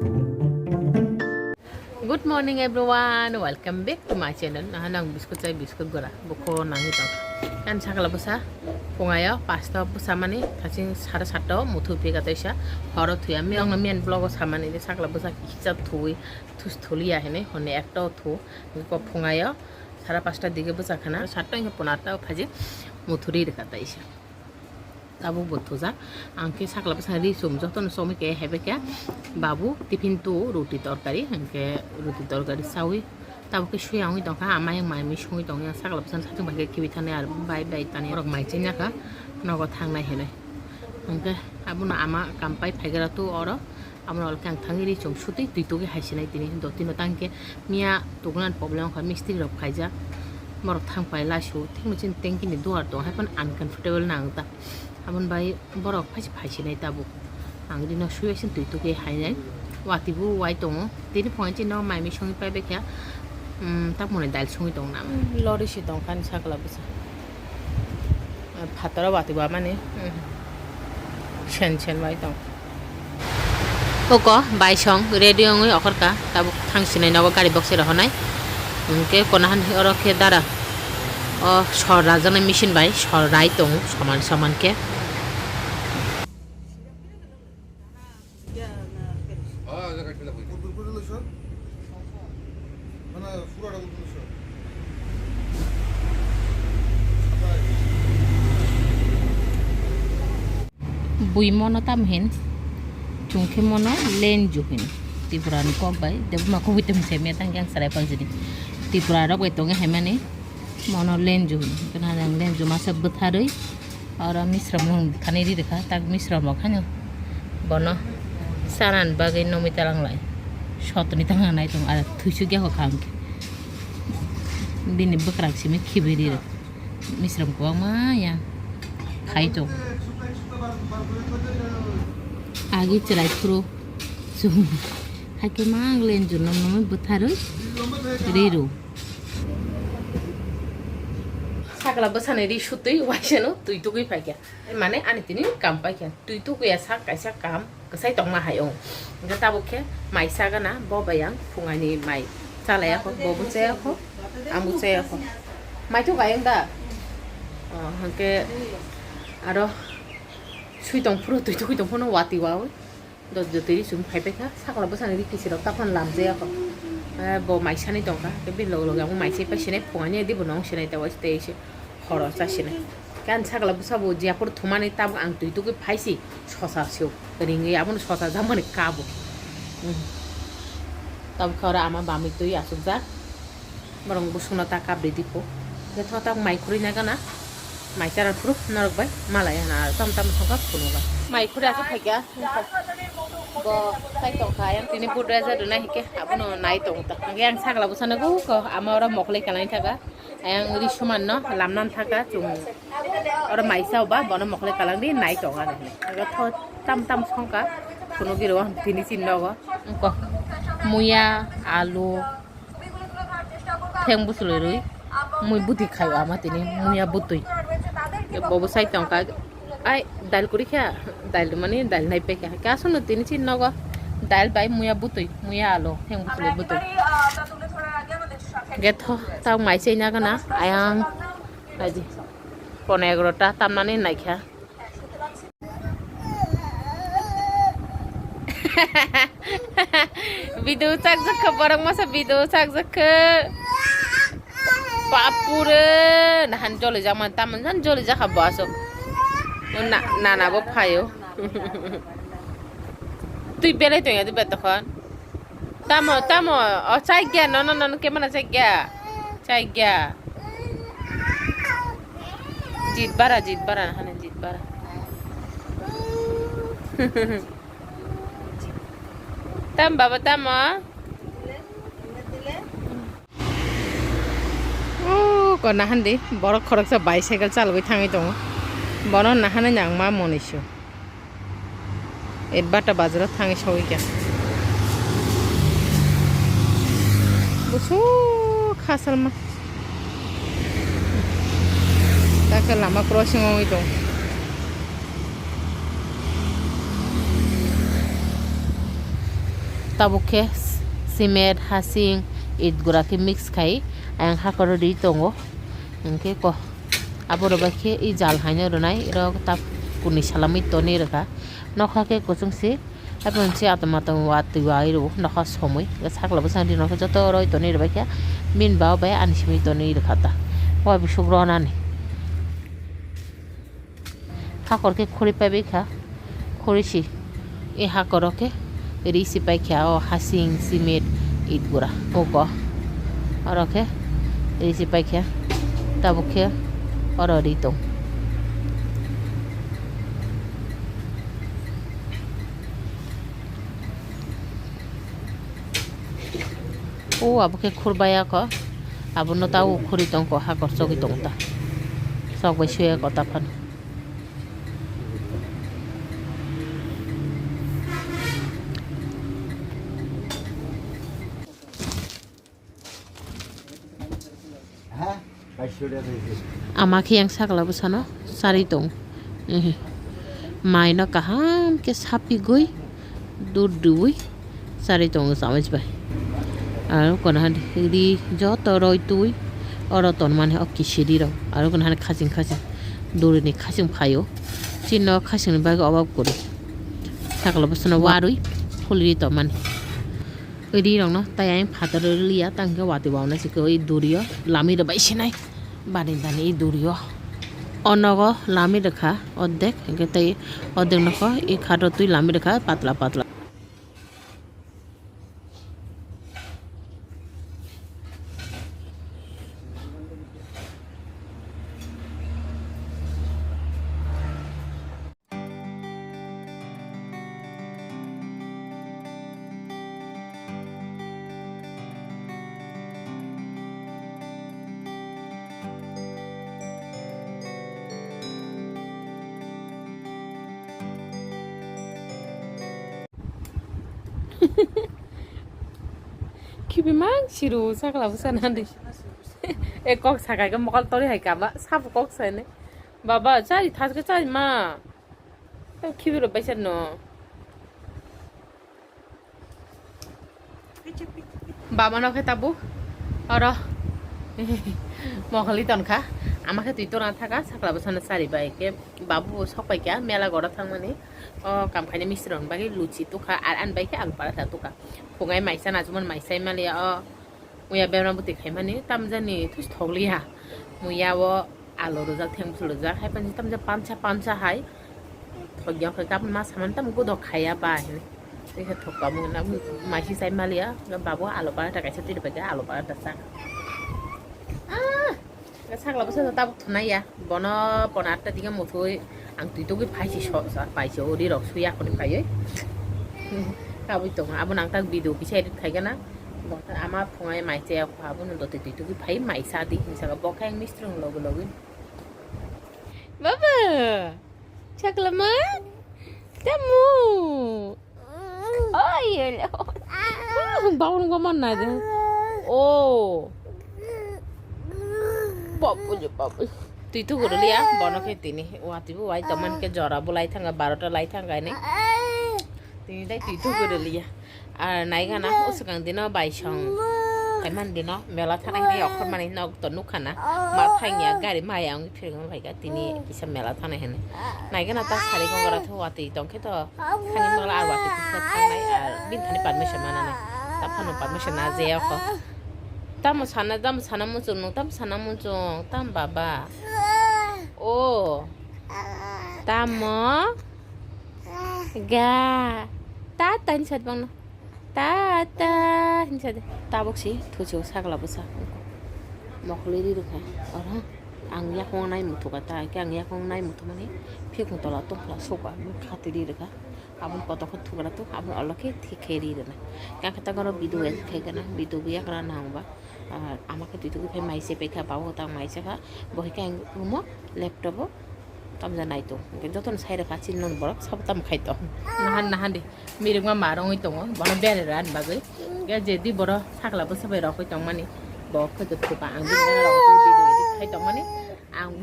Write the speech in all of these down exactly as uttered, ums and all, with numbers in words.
Good morning everyone, welcome back to my channel. Naha nang biskut chai, biskut gora, boko nangwi tong. Kan sakla bwsa phungayo pasta bwsa mani thaching sara satta o muthu pika taisa horo thuya. Miyang no miyan vlog o samani de sakla bwsa kisa thui thus thuliya hene hone ekta o thu ko phungayo sara pasta dige bwsa khana satta o puna ta phaji muthuri rika taisa. Tabuk bo thujak. Ang khe sakla bwsa ri chum jotono chomwi khe haibai khe babu tiffin tu ruti torkari, hwnkhe ruti torkari chawi tabuk khe suya wngwi tongkha, ama yang mai mui songwi tongya, sakla bwsa satung bai khe khibi thani ar bai bai tani rok mai chengya kha nogo thangnai hinwi. Hwnkhe abono ama kam pai phaigra tu oro. Amo rok khe ang thangwi ri chum sutwi twi tugwi hai sinai tini do tino tang khe miya tuglan problem kha mistri rok khaijak borok thang pai laisu thikno chini tanki ni duar tong hai phano uncomfortable nang ta aboni bai borok phaisi phai sinai tabuk ang rino sui bai sin twi tugwi hai nai watwi bo wai tongo tini phungai chini no mai mui songwi pai bai kha um, tak mone dal songwi tong nang lori si tong kha ni sakla bwsa. Phataro watwi ba mani, hmm. Sen sen bai tong. Oko bai song ready wngwi okhorka tabuk thang sinai nogo gari box se rohonai. Hwnkhe konahan oro khe dara o sor rajaknai machine bai sor rai tongo soman soman khe. Bui mono tam hin, chwng khe mono lenju hin. Tripura ni kok bai, debma kok bai tong se me tang yang sarai pang jini. Tripura rok bai tong hai mani, mono lenju hin. Kana yang lenju masa bwtharwi. Oro misrom rok thani ri rikha, tak misrom rok haino bono chanani bagwi numi talanglai sotoni tangna nai tongo, aro thuisuk ya kha hwnkhe bini bwkrang simi khibi ri rikha, misrom kwbangma ya khai tongo. Agi chwrai phuru chwng haikhe mang lenjurno numi bwtharwi ri rw. Sakla bwsani ri sutwi waisano twi tugwi phaikha. Mane ani tini kam paikha. Twi tugwi ya sak kaisa kam kwsai tongma hai wng. Hwnkhe tabuk khe mai chagana bo bai ang phungaini mai chalaiya kho, bo bo chaya kho, ang bo chaya kho. Mai thuk ayang da? Oh, hwnkhe aro sui tong phuru, twi tugwi tong phuru watwi wawi. Dot jotiri chwng phai paikha, sakla bwsani ri kisirok taphano lamjaya kho. Eh, bo mai sani tongkha, tei bini loge loge amo mai se pai sinai, phunani adi bo nong sinai, tei waise tei se horo cha sinai. Khe ani sakla bwsa bo jiya phuru thumani tabuk ang twi tugwi phaisi, sosa sio, ringwi abono sosa jakmani kabo. Hmm. Tabuk khe oro ama bamwi twi achukjak. Borok bwswkno ta kap ridi po. Hwnkhe thotak mai khurui nai gana. Mai chara phuru norok bai malai hana aro tam tam thangkha phunukha. Mai khurui aswk phaikha. Bo tai tongkha. Ayang tini budra ja rwnai hinkhe abono nai tongkha. Hwnkhe ang sakla bwsano go ko ama oro mokhlai kanai thaka. Ayang ri sumanno lamnan thaka chwng. Oro mai sao ba bono mokhlai kalang di nai tonga hinwi. Hwnkhe tho tam tam songkha. Phunukgwi rwo tini chini nogo. Wngkha muya, alu, theng bwchwlwi rwi mui bwtwi khaio ama tini muya bwtwi. Bobo sai tongkha, ai dail kwrwi kha, dail rwmani dail nai paikha. Hwnkhe aswkno tini chini nogo dail bai muya bwtwi, muya alu, theng bwchwlwi bwtwi. Hwnkhe tho tak mai chaina gana ayang aji pone egarota tamnani naikha. Video chakjakha borok masa video chakjakha. Bapure nahan joli jakma tamon jan joli jakha bo aswk. Na nana bo phaio. Twi belai tongya twi betokhon. Tamo, tamo, o chai gya, no, no, no, no, kemana chai gya? Chai gya. Jit bara, jit bara, hana jit bara. Tam baba, tamo? O, ko nahan di, borok khoroksa bicycle chalogwi thangwi tongo. Bono nahanani ang ma monwi sio. E bata bazaro thangwi sogwi kha. Busuk kha salma. Takhe lama crossing wngwi tong. Abo khe cement, hasing, it gura khe mix khai ayang hakoro ri tongo. Hwnkhe ko, abo rwbai khe i jal haino rwnai, iro ta kuni salamwi tonwi rwkha. Nokha khe kuchung se, haikhe se atom atom watwi wai rwo nokha somwi. Sakla bwskango ri nokha joto roi tonwi rwbai khe, bini baba bai ani simi tonwi rwkha ta. Wai bisuk ronani. Hakor khe khuri paibai kha, khuri si. E hakoro khe ri si pai kha, o hasing, cement, it gura, uko. Oro khe ri si pai kha, tabuk khe oro ri tong. O abo khe khurbaiya kho, abono ta o khuri tong kho, hakor chogwi tong ta, chok bai suya kho ta phano. Ama khe yang sakla bwsano charwi tong. Ehe. Mai no kaham khe sapigwi dud dui charwi tongo chamach bai. Aro kono han ri joto roi twi oro tonmani o kisiri rok. Aro kono han khaching khaching duri ni khaching phaio. Chini no khaching ni bagwi obab kwrwi. Sakla bwsano warwi phulwi tongmani. Ri rokno tai ayang phataro liya, tang khe watwi wauna se khe oi durio lami rwbai sinai. Bani bani i durio. O nogo lami rwkha ordek, hwnkhe tei ordek nokho i khatro twi lami rwkha patla patla. Khibi mang siru sakla bwsa nandi. E kok sakai khe mokol tori hai kaba sabu kok sai ne. Baba chari thas khe chari ma. Khibi ro baisar no. Baba no khe tabuk oro mokoli tonkha, ama khe twi torna thaka sakla bwsano chari bai khe babu bo sok pai kha mela goro thangmani. O kam khaina misti rok ni bagwi luchi tukha ar ani bai khe alu paratha tukha. Phungai maisa nachuman maisa maliya o uya bebra bwtwi khaimani tamjani thusi thokliya muya o. Alo rwjak, thengsu rwjak, hai panji tamjak pansa pansa hai. Thokya khe gabun ma saman tam godok khaya ba hinwi. Tei khe thok kamu na maisi sai maliya, babu alo paratha kaisa twi rwbaikha, alo paratha sa. Ah! Sakla bwsa tabuk thunai ya. Bono pona atta digi muthwi ang twi tugwi phaisi so sa, paisi uri rok suya khoni phaiwi. Kabui tongo, abo nang tak video kisa edit khaigana. Bo ama phungai mai chaya kho, abo no dote twi tugwi phai mai sa di, hinwi saka bo khe ang mistrung logi logi. Baba, chaklama, tamu. Oi, hello. Bawang gua mana aja. Oh. Babu je babu. Twi tu guru liya, bono khe tini. Wati bu wai toman khe jora bu lai thanga, barota lai thanga ni. Tini dai twi tu guru liya. Ar naigana o swkang dino baisong. Taiman dino mela thana hini okhor mani nok to nukha na. Ma thangya gari maya wngwi phirwng phaikha tini kisa mela thana hini. Naigana ta sari gongora tho watwi tongkhe to thani mala ar watwi kisa thangnai ar bini thani permission mananai. Ta phano permission na je okho. Tamo sana, tamo sana muchung nung, tamo sana muchung, tam baba. O. Tamo. Ga. Ta tani sat bangno. Ta ta hinsa de. Tabuk si thuchio sakla bwsa. Mokhlwi ri rwkha. Oro ang yakung nai muthukha ta. Khe ang yakung nai muthumani phikung tola tongphla sokha. Khati ri rwkha. Aboni kotor khe thugra tuk. Aboni olo khe thik khe ri rwna. Khe ang khe ta goro video edit khai gana. Video bo yakra nang ba. Ah, ama khe twi tugwi phai mai se paikha, babo tang mai se kha, bo hai khe ang room-o laptop-o tamja nai tong. Hwnkhe jotono sai rwkha chini noni borok sabo tamo khai tong. Nahan nahan di, mirikma ma rongwi tongo, bono berai rwna bagwi. Hwnkhe je di boro sakla bwsa bai rokwi tongmani, bo khe twi thuka ang bini gana rokwi video edit khai tongmani, ang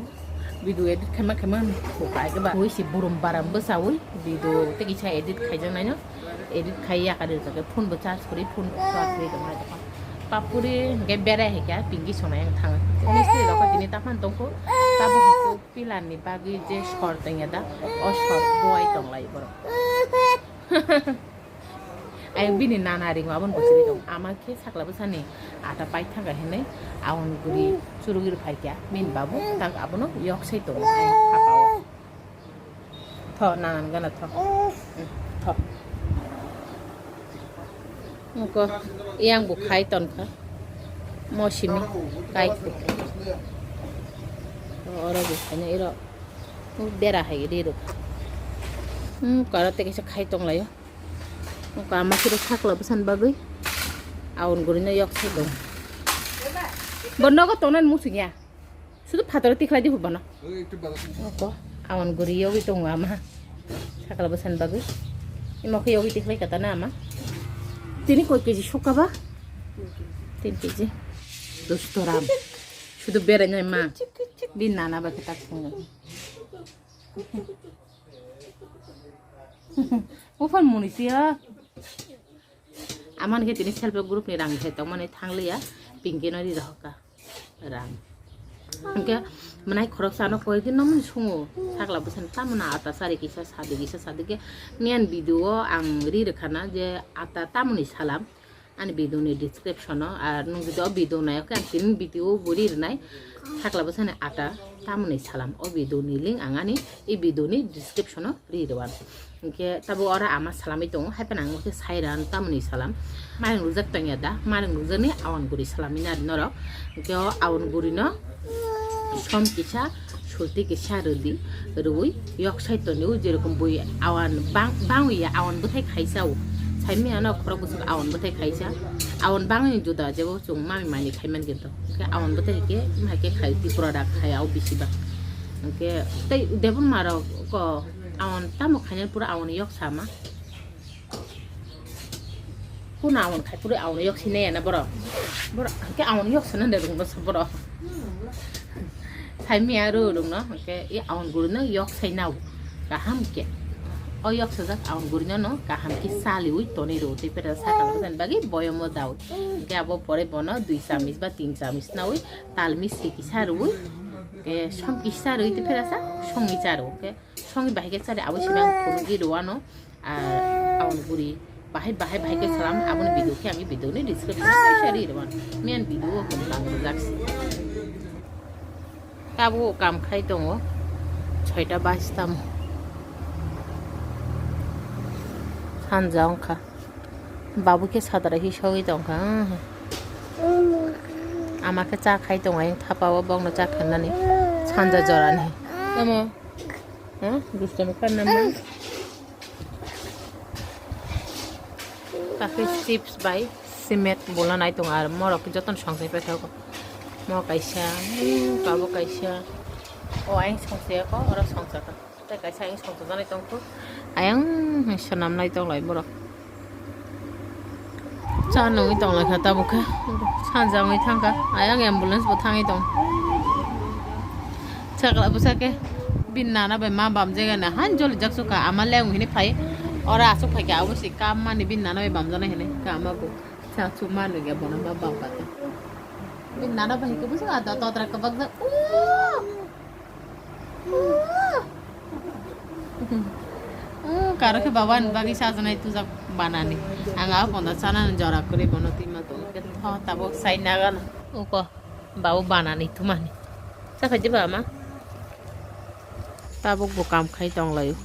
Video edit khaima khaima khukai khe ba. Ui si burum baram bwchaui video tei kisa edit khaijaknaino. Edit khai yakari khe phone bo charge kwrwi, phone bo charge kwrwi tongmani tongkha. Papuri hwnkhe berai hai kha, Pinky sonai ang thang. Mistri rok tini taphano tongkho. Tabuk hwnkhe pillar ni bagwi je sor tongya da, o sor buai tonglai borok. Ayang bini nana ringma aboni bwswrwi tong. Ama khe sakla bwsani ata pai thangkha hinwi aon guri churugwi rw phaikha. Bini babu tak abono yoksai tongo ayang hapao. Tho, nana ni gana tho. Mm, tho. Nokho yang bo khai tonkha. Mo simi kai khu. Oro bo khaina iro. Bera hai ri rw. Hmm, karo tei kaisa khai tonglaio. Nokho ama khe sakla bwsani bagwi aon gurino yoksai tong. Bo nogo tongna muchung ya. Sudu phataro tikhlai di hubano. Nokho aon guri yogwi tongo ama. Sakla bwsani bagwi. Imo khe yogwi tikhlai kata na ama. Tini koi keji sokka ba? Tin keji. Dusto ram. Sudu berai nai ma. Bini nana ba khe tak swngo. Buphang muni tiya. Amani khe tini self help group ni rang khe tongmani thangliya, Pinky no ri rohorkha rang. Hwnkhe mwnai khoroksa no koi khe nokmani sungo, sakla bwsani tamoni ata sari kisa sadi kisa sadi khe miyan video o ang ri rwkha na je ata tamoni salam. Ani video ni description o, ar nwng jodi o video nai, okay, ang tini video bo ri rwnai, sakla bwsani ata tamoni salam, o video ni link ang ani e video ni description o ri rwan. Hwnkhe tabuk oro ama salamwi tongo, hai phano ang khe sai rwan tamoni salam. Mairing rwjak tongya da, mairing rwjakni awan guri salamwi nari norok. Hwnkhe o awan guri no som kisa, sulti kisa rwdi, rwui yoksai tonwi, jerokom bui awan bang-, bangwi ya, awan bwthai khaisa o. Saimanya no khorok bwswk awan bwthai khaisa. Awan bangwi juda jebo chwng mami mani khai man kinto. Hwnkhe awan bwthai khe, hai khe khai, Tripura dak khai o bisi bak. Hwnkhe tei Debbarma rok ko awan tamo khainai pura awan yoksa ma. Kuno awan khai puri awan yok sinai ya na borok. Borok hwnkhe awan yok sana de rung basa borok. Saimanya ro rung no hwnkhe e awan guri no yok sai nao. Kaham khe. O yok sajak awan guri no no kaham khe saliui tonwi ro tei pera sakal bwsani bagwi boyomo daui. Hwnkhe abo pore bono dui chamis ba tin chamis naui talmis si kisa rui. Hwnkhe som kisa rui tei pera sa songwi cha ro. Hwnkhe songwi bahai khe chari abo simi ang phunugwi rwano. Ar awan guri bahai bahai bahai khe salam aboni video khe ang video ni description o kaisa ri rwano. Miyan video o hwn tang rwjak si. Tabuk kam khai tongo soita bais tamo. Sanja wngkha. Babu khe sadara hi sogwi tongkha. Ama khe cha khai tongo ayang thapa o bokno cha khenani sanja jorani. Tamo. Ha? Dustomi karna ma. Takhe chips bai cement bola nai tongo ar morok jotono songchai paithago. Mo kaisa, hmm, tabuk kaisa. O ayang songchai ko, oro songchakha. Tei kaisa ayang songchajaknai tongkho. Ayang swnamnai tonglai borok. Cha nungwi tonglaikha tabuk khe. Sanja wngwi thangkha. Ayang ambulance bo thangwi tong. Chakla bwsa khe bini nana bai ma bam jagani han jolijak sukha. Ama leng hini phai. Oro aswk phaikha abo se kam mani bini nana bai bamjaknai hinwi. Kama bo. Cha chu ma nungya bono ma bam kha. Bini nana bai khe bwsa da todra kwbakjak. Uuh! Karo khe baba ni bagwi sajwnai tujak banani. Ang a ponda chanani jora kwrwi bono twima tong. Tho tabuk sai nagano. Uko babu banani thumani. Cha phai diba ama? Tabuk bo kam khai tong laio.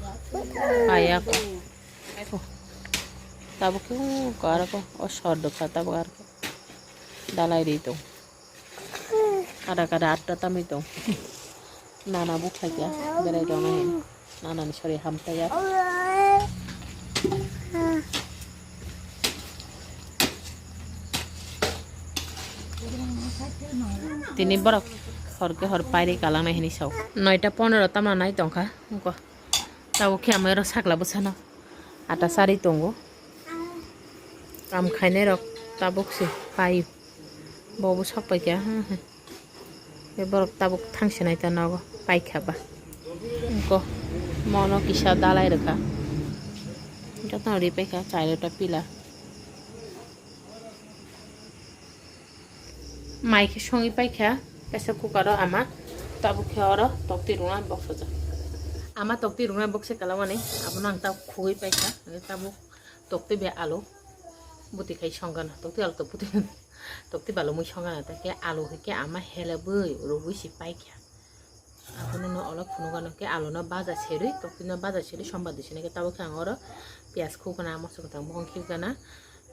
Kaya ko. Tabuk khe uko aro ko o sor dokha tabuk aro ko. Dalai ri tong. Kada kada atta tamwi tong. Nana bukhlai kya berai tongna hin. Nana ni sori hamtaya. Tini borok hor ke hor pairi kalang nai hini sao. Noita pondro tamna nai tongkha. Tabuk khe amai rok sakla bwsano ata sari tongo. Kam khainai rok tabuk se pai. Bo bo sok pai kha. Borok tabuk thangsinai ta nogo paikha ba. Ko mono kisa dalai rwkha. Jotono ri paikha chairota pila. Mai khe songwi paikha pressure cooker o ama. Tabuk khe oro tokti rwna boksajak. Ama tokti rwna bokse kalamani abono ang tabuk khugwi paikha. Tabuk tokti bai alu buti khai songana. Tokti alu to buti tokti balumwi songana. Ta khe alu hai khe ama helebwi rwgwi se paikha. Abono no olok phunukgano khe aluno baja serwi, toktino baja serwi, sombar di sini khe tabuk khe ang oro piyaj khukgana, moso kwthang bokong khibgana,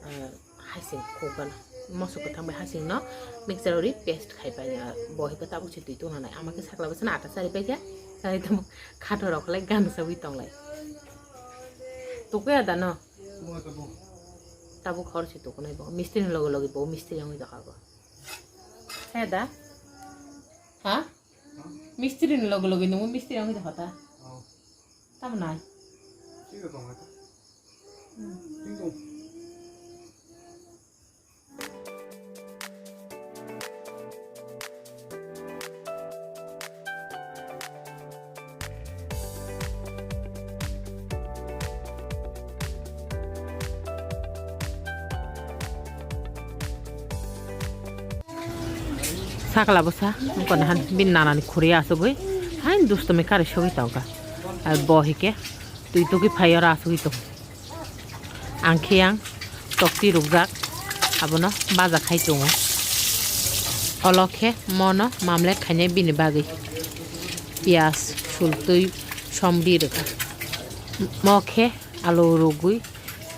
ah, hasing khukgana. Moso kwthang bai hasingno mixture ori paste khai pai, ah, bo hai khe tabuk se twi tongna nai. Ama khe sakla bwsano ata chari paikha, chari tamo khato rok khlai gana sagwi tonglai. Tukui ada no? Tabuk hor se tukunai bo. Mistri ni loge loge bo mistri wngwi tongkha bo. He da? Ha? Mistri ni loge loge nungwi mistri wngwi tongkha ta? Oh. Tamo nai? Thik tong ta. Hmm. Thik tong. Sakla bwsa wngkha na han bini nanani khuri asugwi hain dustumi kari sogwi tongkha. Ar bo hike twi tugwi phai oro asugwi tong. Ang khe ang tokti rukjak abono baja khai tongo. Olo khe mono mamle khainai bini bagwi piyaj, sultwi, som ri rwkha. Mo khe alu rugwi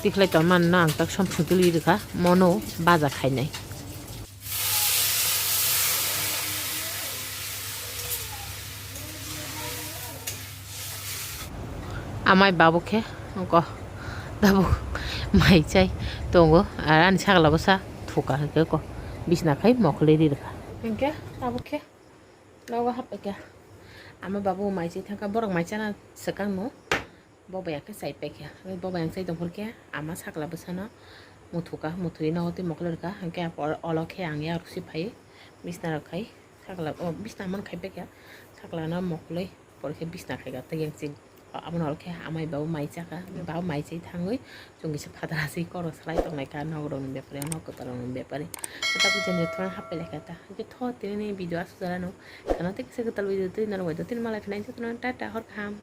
tikhlai tongmani no ang tak som sungtwi rwkha, mono baja khainai. Amai babu khe ongko tabuk mai chai tongo, ar ani sakla bwsa thuka hwnkhe ko bisna khai mokholi ri rwkha. Hwnkhe tabuk khe nogo haphaikha. Ama babu mai chai thangkha, borok mai chana swkang no. Bobai ang khe chai paikha. Bobai ang chai tongphuru khe ama sakla bwsano muthuka, muthwi nogo twi mokol rwkha. Hwnkhe oro, olo khe ang yarwk si phai bisna rok khai sakla, o bisna man khai paikha. Sakla no mokolwi pore khe bisna khaikha tei yang chini. Abono olo khe amai babu mai chakha, babu mai chai thangwi chwng kisa phataro aswi korok salai tongnai kha nok rokni bepari, nok kwtal rokni bepari. Tabuk jani thona happai laikha ta. Hwnkhe tho tini video aswk jora no. Khana tei kisa kwtal video twi norok bai do tini malai phinai jotono tata hor kaham.